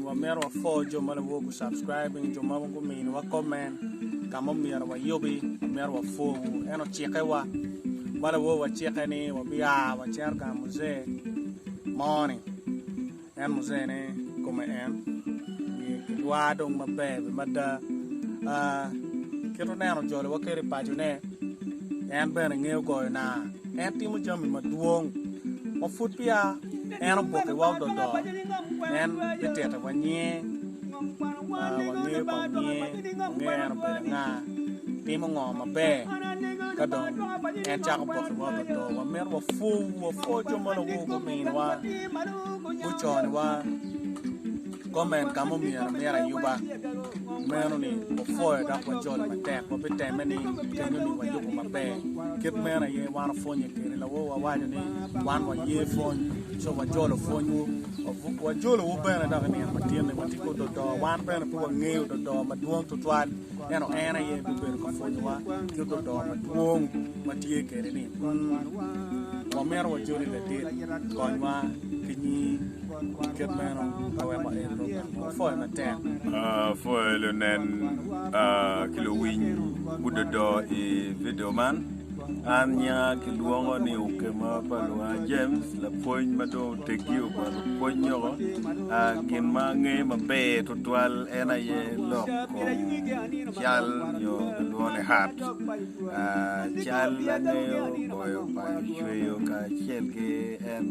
Wamito wapwo jo ma lawor gu subscribing jo ma guminiwa comment ka ma omyero wayubi wamito wapwowu ento cikewa ma lawor wacikke ni wabia wacito gang muzee mo-ni. En muzee ni kome en wiye kilwar dong maber be mada kit oneno jolo wa kede i paco ne en bene ngeyo goyo naa en timo jami madwong ma pud peya en oboki wa ododo en bitito wa nyinge wangeyo kong nyinge wangeyo en obedo anga timo ngo maber ka dong en cako boki wa ododo wamito wapur wapwo jo ma luwor guminiwa. Guconiwa komen ka ma omyero myero ayuba meno ni wapwoyo dok wajolo matek wabitemme ni kenyo ni wayubo maber kit meno aye wan wapwonye kwede lawor wawaco ni wan waye pwony co wajolo pwonywu wajolowu bene dok i nino matin-ni watye ki ododo wan bene pe wangeyo ododo madwong tutwal ento en aye bibedo ka pwonyowa ki ododo madwong ma tye kwede ni wamito wajoli ladit konywa ki nyingi kit meno ka wek wael program wapwoyo matek. Apwoyo lunen ki luwiny gudodo i vidio man. An nyinga kilwongo ni Okema pa Lubanga James, lapwony ma dong oteggi okwano pwony nyoko. Gin ma angeyo maber tutwal en aye lok kom cal nyo kilwongo ni art. Cal angeyo goyo payo cweyo kacel ki en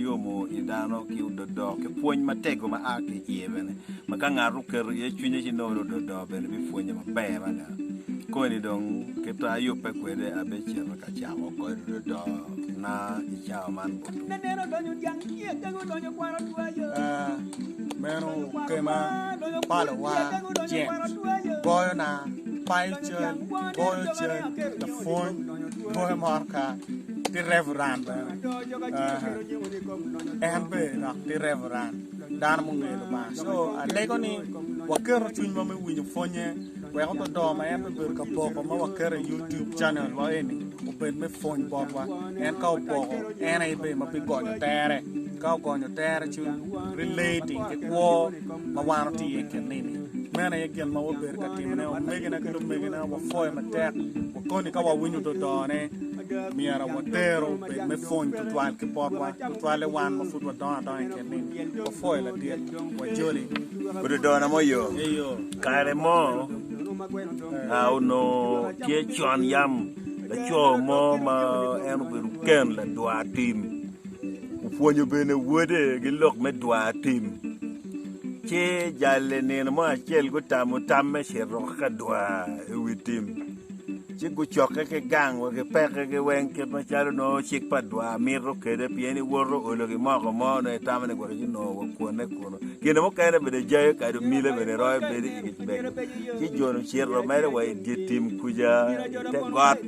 yomo i dano ki ododo ki pwony matego ma a ki iye bene ma ka ngat oketo iye cwinye ci nongo ni ododo bene bipwonye maber mada koni dong kit ma ayubbe kwede abecito ka cako goyo ododo na i cawa man botwu. Meno kema palowa James goyona payo cal, goyo cal, lapwony, goyo motoka ki reverend bene en bene dok tye reverend dano mungeyo Lubanga co alego ni waketo cwinywa me winyo pwonye wek ododongo ma en bibedo ka boko ma waketo i YouTube channel wa eni obed me pwony botwa en ka oboko en aye bene ma bigonyo tere ka ogonyo tere ci relating ki kwo ma wan watye iye i kin nini. Meno aye gin ma wabedo ka timone. Omegina ki lumegina, wapwoyo matek. Wakoni ka wawinyo dodone, myero watero obed me pwony tutwal ki botwa, tutwalle wan ma pud wadongo adonga i kin nini. Wapwoyo ladit, wajoli. Ododona mo yo. Eyo. Kare mo onongo tye con yam laco mo ma en obedo ken ladwar tim. Opwonyo bene wode ki lok me dwar tim, ci jale nino mo acel gutamo tam me cito ka dwar i wi tim. Ci gucokke ki gang wa ki pekkegi weng kit macalo nongo cik pa dwar mito kwede pien iwoto olo ki moko mo nongo itamo ni gwok inongo wa kwone kunu. Kine mukene bene jayo kadi omile bene royo bedo i kicbego. Ci jo-ni ocito mere wa i dye tim kuca i te got.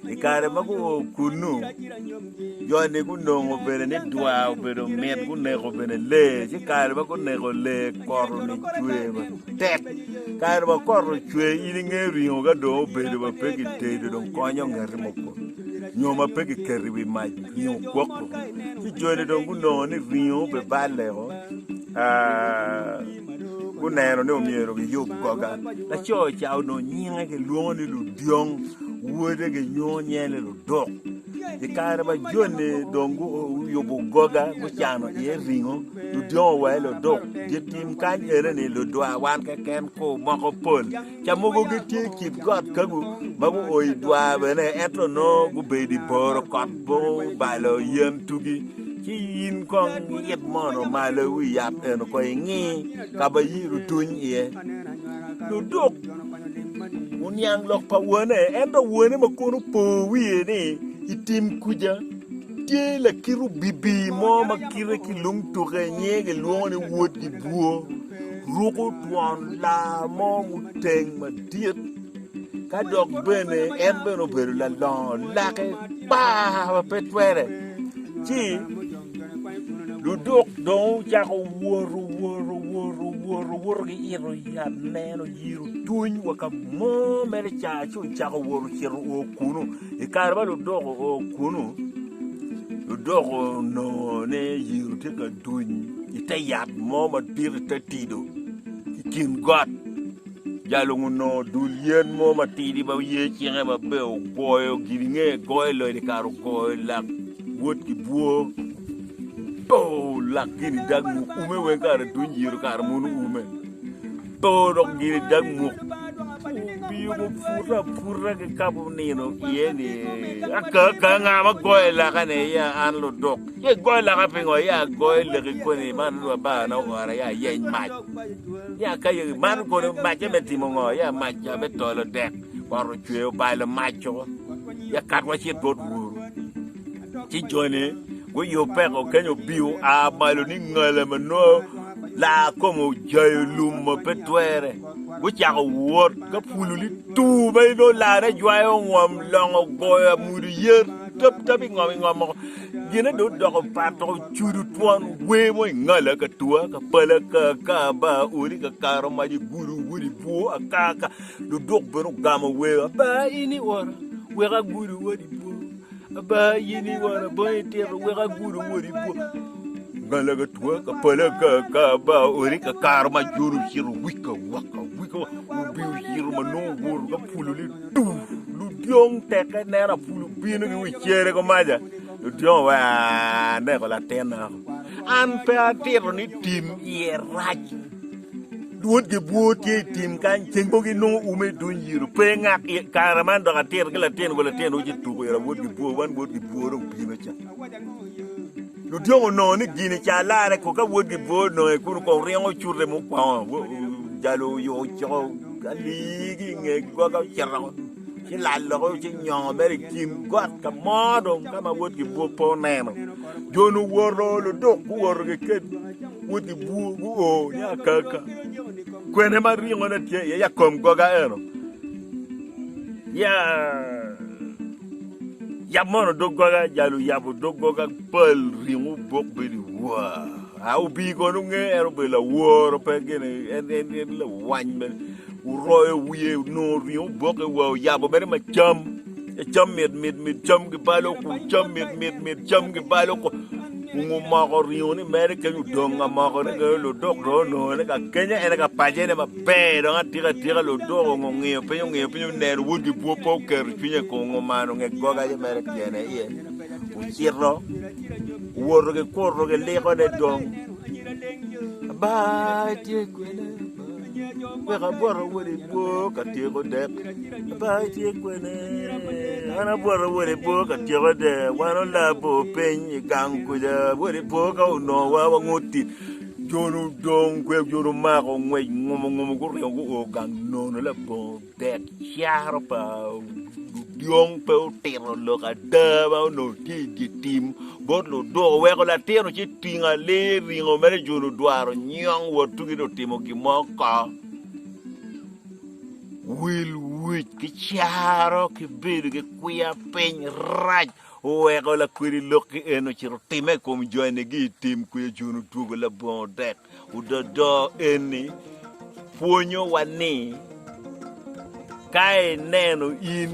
I kare ma guo kunnu, Jo-ni gunongo bene ni dwar obedo mit, guneko bene lee, ci kare ma guneko lee kot-ni cwer matek. Kare ma kot ocwer in ingeyo ringo ka dong obedo ma pe kitedo dong konyo ngati mo nyo ma pe kiketo i wi mac ringo kwok woko. Ci jo-ni dong gunongo ni ringo obiballe-o, guneno ni omyero giyub goga. Laco ca onongo nyinge kilwongo ni Ludyong, wode ginywongo nyinge ni Luduk. I kare ma joni dong guyubo goga gucano iye ringo, ludyongo wa i luduk gitim kany ene ni ludwa wan keken ku moko pol. Ca mogo gitye i kit got kagu ma guo i dwar bene ento nongo gubedo i boro kot gubalo yen tugi. Ci in kong iit mono malo i wi yat eno kong ingi ka ma yiro tuny iye. Luduk oniang lok pa wone, ento wone ma kono opo wiye ni i tim kuca tye lakit obibi mo ma kite ki lung tuke nyinge kilwongo ni wod gibwo, ruko twon laa mo muteng madit, ka dok bene en bene obedo lalongo lake par ma pe twere. Ci ludok dong ocako woto, woto, woto, woto, woto ki ito yat neno yiro tuny wa ka mo mere ca ci ocako wot ocito o kunu. I kare ma ludok oo kunu, ludok onongo ni yiro tye ka duny i te yat mo madit i te tido i kin got. Jalung onongo dul yen mo matidi ma ye cinge maber ogoyo gin inge goyo loyo kare ogoyo lak wod ki bwo po lak gin i dag muk ume weng kare duny yiro kare mono ume po dok gin i dag muk obio guputo aputa ki ka munino iye ni aka ka nga ma goyo laka ni ya an ludok ye goyo laka pingo ya goyo leki koni man abana oora ya yeny mac Ya ka yegi man kono macce me timo ngo? Ya mac ca me tolo dek, ot ocwe obalo mac-co. Ya kat wacit bot woru. Ci joni guyubbe ko kenyo obi oa malo ni ngala ma nongo laa kome ojayo lum ma pe twere. Gucako wot ka pulu ni tuu ma inongo laane jwayo ngom longo goyo amudo yen tap tap i ngom i ngom moko. Gine dong odoko pat dok ocudo twon wer mo i ngala ka tua ka pala ka ka ba odi ka karo mac i gudo wodi bwo aka ka luduk bene ogamo wer aba in iwora wek agudo wodi bwo aba in iwora bong itito wek agudo wodi bwo ngala ka tua ka pala ka ka ba odi ka karo mac jono ocito wika waka wika obi ocito ma nongo owoto ka pulu ni tuu Ludyong tekke neno apul obino ki wi cere kumaca, ludyong owaco, Aa, aneko latinna. An pe atito ni tim iye rac. Lwod gibwo tye i tim kany, ceng mogo inongo ume i duny yiro, pe ngak iye. Kare man dok atito ki latin wa latin oci tuko ira wod gibwo, wan wod gibwo dong bino ca. Ludyong onongo ni gini ca larre ko ka wod gibwo ononge kunu kong ringo ocute mukwongo, jalo oyuko coko Alii ki i nge goga ocito ci lal loko ci nyongo mere i kin got ka mo dong ka ma wod gibwo pe oneno. Jo-nu woto luduk guwoto giked wod gibwo guo ni akaka kwene ma ringone tye iye ya kom goga eno ya yab mono dog goga jal oyabo dog goga pal ringo obok bedo i wua. Obi kono nge en obedo laworo pe gene en en en lawany mere oroyo wiye onongo ringo oboke wa oyabo mere ma cam cam mit mit mit cam gibalo ku cam mit mit mit cam gibalo ku ongo moko ringo ni mere kenyo odong amoko ne kenyo ludok dong onongo ne ka kenyo en ka pace ne maber dong atika atika ludok ongo ngiyo piny ongiyo piny oneno wod gibwo pe oketo cwinye i kom ongo mano nge goga aye mere tyene iye ocito Owoto ki kuto ki likone dong. Aba itye kwene wek abwot wod i bwo ka tyeko dek. Aba itye kwene an abwoto wod i bwo ka tyeko dek. Wan olabo piny i gang kuca wod i bwo ka onongowa wanguti. Jon odong kwe jon omako ngwec ngumo ngumo guringo guo gang nono labongo. Tek caro pa ludyong pe otito lok ada ma onongo tye i dye tim bot ludoko weko latin ci tingo alee ringo mere joni odwaro nyong wot tugi ni otimo gin mo oko. Wil wic ki caro ki bedo ki kwiya piny rac oweko lakwedi lok ki en ocito otime i kom joni gi i tim kwiya joni odwogo labongo dek. Ododo eni pwonyowa ni ka ineno in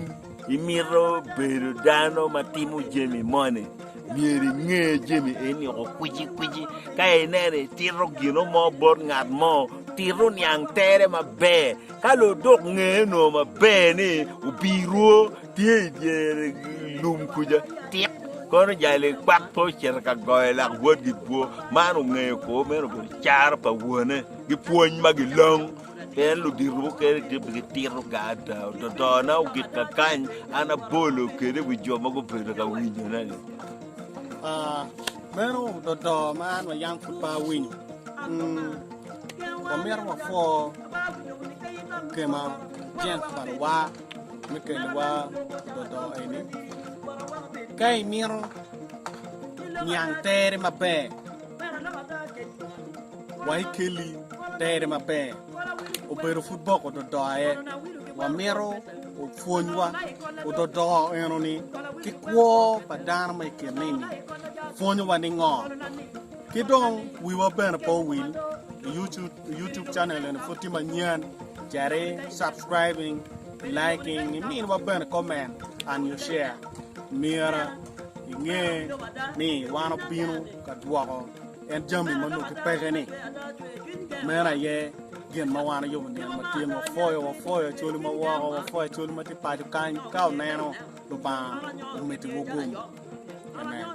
imito bedo dano ma timo jami moni, myero inge jami eni oko kwicikwici. Ka ineno itito gino mo bot ngat mo, tito niang tere maber. Ka luduk nge onongo maber ni obirwo tye i dyere lum kuca, tik kono jali kwak pe ocito ka goyo lak wodgi bwo. Man ongeyo kwo meno obedo caro pa wone ki pwony ma gilong pien ludito mukene tye pe gitito ga ada. Dodona ogik kakany an abolo kede wi jo ma gubedo ka winyone-ni. Ah, meno dodo ma an wayam pud pe awinyo. Mm, wamito wapwo kema James pa luwa me keliwa dodo eni. Ka imito niang tere maber, wa ikeli tere maber. Obedo pud bok ododo aye. Wamito opwonywa ododo enoni ki kwo pa dano ma i kin nini pwonyowa ni ngo. Ki dong wiwa bene pe owil i YouTube channel eni pud tye manyen cit i subscribing, liking, iminiwa bene comment and you share. Myero inge ni wan obino ka dwoko en jami ma onongo gipeke ni meno aye gin ma wan oyubo nino ma tye wapwoyo wapwoyo acholi ma woko wapwoyo acholi ma tye paco kany ka oneno Lubanga omeddiwu gum. Amen.